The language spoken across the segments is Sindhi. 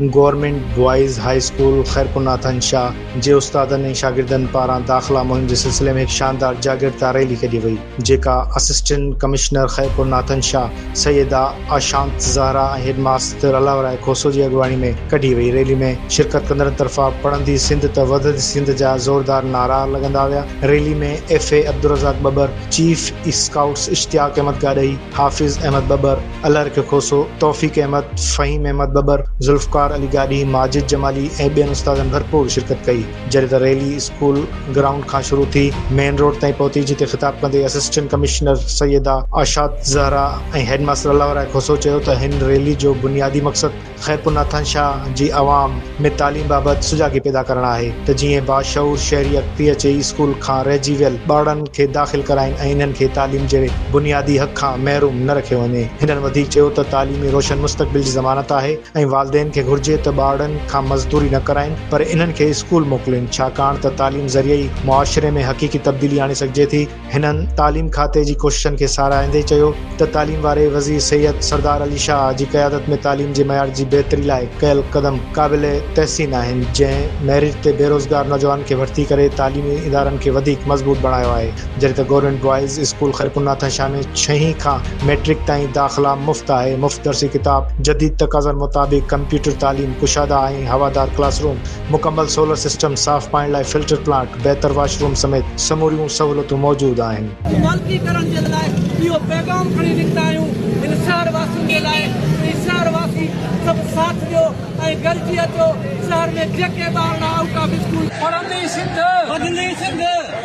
Government boys high school Khairpur Nathan Shah جي استادن ۽ شاگردن پاران داخلا مهم جي سلسلي ۾ هڪ شاندار جاڳرتا ريلي ڪڍي وئي، جيڪا assistant commissioner Khairpur Nathan Shah Syeda Ashant Zahra ۽ head master Allah Rai Khoso جي اڳواڻي ۾ ڪڍي وئي. ريلي ۾ شرڪت ڪندڙن طرفان پڙهندي سنڌ ته وڌندي سنڌ جا زوردار نعرا لڳندا ويا. Rally ۾ F A Abdulrazzaq Babbar, chief scouts Ishtiaq Ahmed Gadhi, Hafiz Ahmed Babbar, Allarakh Khoso, Taufiq Ahmed, Faheem Ahmed Babbar, Zulfiqar Ali Gadhi, Majid Jamali ۽ ٻين استادن ڀرپور شرڪت ڪئي. جڏهن ته ريلي اسڪول گرائونڊ کان شروع ٿي مين روڊ تائين پهتي جتي خطاب ڪندي assistant commissioner Syeda Ashad Zahra ۽ head master Allah Rai Khoso چيو ته هن ريلي جو بنيادي مقصد خيرپور ناٿن شاهه جي عوام ۾ تعليم بابت سجاڳي پيدا ڪرڻ آهي ته جيئن باشعور شهري اڳتي اچي اسڪول کان رهجي ويل ٻارڙن کي داخل ڪرائين ۽ انهن کي تعليم جي بنيادي حق کان محروم نه رکيو وڃي. هنن وڌيڪ چيو ته تعليم ئي روشن مستقبل جي ضمانت آهي ۽ والدين کي گهرجي ته ٻارڙن کان مزدوري نه ڪرائين پر انهن کي اسڪول موڪلين ڇاڪاڻ ته تعليم ذريعي ئي معاشري ۾ حقيقي تبديلي آڻي سگهجي ٿي. هنن تعليم کاتي جي ڪوششن کي ساراهيندي چيو ته تعليم واري وزير سيد سردار علي شاهه جي قيادت ۾ تعليم جي معيار جي بهتري لاء ڪيل قدم قابل تحسين آهن جنهن ميرٽ تي بيروزگار نوجوانن کي ڀرتي ڪري تعليمي ادارن کي وڌيڪ مضبوط بڻايو آهي جڏهن ته government boys school Khairpur Nathan Shah ۾ ڇهين کان ميٽرڪ تائين داخلا مفت آهي مفت درسي ڪتاب جديد تقاضن مطابق ڪمپيوٽر تعليم ڪشادا ۽ هوادار ڪلاس روم مڪمل سولر سسٽم، صاف پاڻي لاء فلٽر پلانٽ، بهتر واش روم سميت سموريون سهولتون موجود آهن. مالڪي ڪرڻ جي لاء اهو پيغام کڻي نڪتا آهيون هن شهر واسين جي لاء ۽ شهر واسي سڀ ساٿ ڏيو ۽ گڏجي اچو شهر ۾ جيڪي ٻارڙا آئوٽ آف اسڪول پڙهندي سنڌ. وڌندي سنڌ.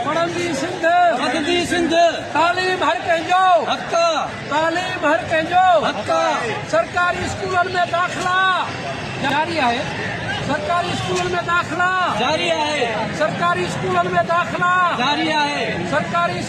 پڙهندي سنڌ. وڌندي سنڌ. تعليم هر ڪنهن جو. حق آ. تعليم هر ڪنهن جو. حق آ. سرڪاري اسڪولن ۾ داخلا. جاري آهي سرڪاري اسڪولن ۾ داخلا جاري آهي سرڪاري اسڪولن ۾ داخلا جاري آهي سرڪاري.